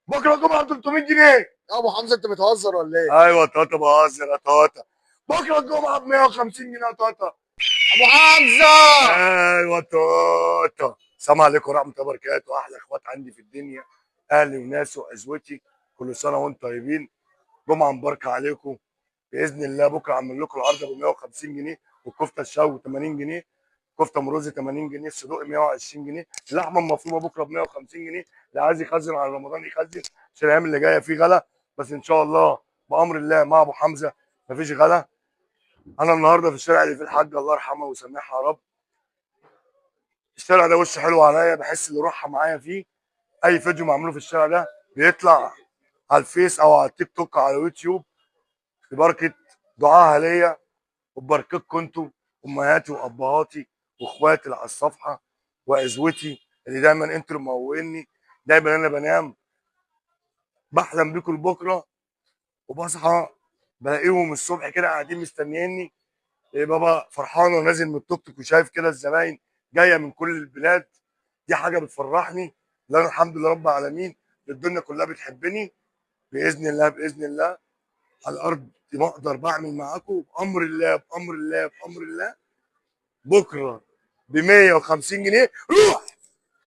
بكره الجمعة ب 300 جنيه. يا ابو حمزة انت بتهزر ولا ايه؟ ايوه يا طاطا بهزر يا طاطا. بكره الجمعة ب 150 جنيه يا طاطا. ابو حمزة. ايوه طاطا. السلام عليكم ورحمة الله وبركاته. احلى اخوات عندي في الدنيا، اهلي وناسي وعزوتي، كل سنة وانتم طيبين. جمعه مباركة عليكم باذن الله. بكره اعمل لكم العرض ب 150 جنيه، والكفته الشوي 80 جنيه، كفته مروزي 80 جنيه، الصدوق 120 جنيه، اللحمة المفرومه بكره ب 150 جنيه. اللي عايز يخزن على رمضان يخزن، عشان الايام اللي جاية فيه غلا، بس ان شاء الله بامر الله مع ابو حمزة مفيش غلا. انا النهارده في الشارع اللي فيه الحاج الله يرحمه ويسامحها يا رب. الشارع ده وش حلو عليا، بحس ان روحها معايا فيه. اي فيديو معمولة في الشارع ده بيطلع على الفيس او على التيك توك او على اليوتيوب، ببركة دعاها ليا وببركتكم انتوا امهاتي وابهاتي واخواتي اللي على الصفحة وعزوتي اللي دايما انتوا اللي مقويني. دايما انا بنام بحلم بيكم بكره، وبصحى بلاقيهم الصبح كده قاعدين مستنييني. إيه بابا فرحان ونازل من التوك توك وشايف كده الزباين جاية من كل البلاد. دي حاجة بتفرحني، لان الحمد لله رب العالمين الدنيا كلها بتحبني باذن الله. باذن الله على الارض ما اقدر بعمل معاكم بامر الله، بامر الله، بامر الله. بكره ب 150 جنيه. روح.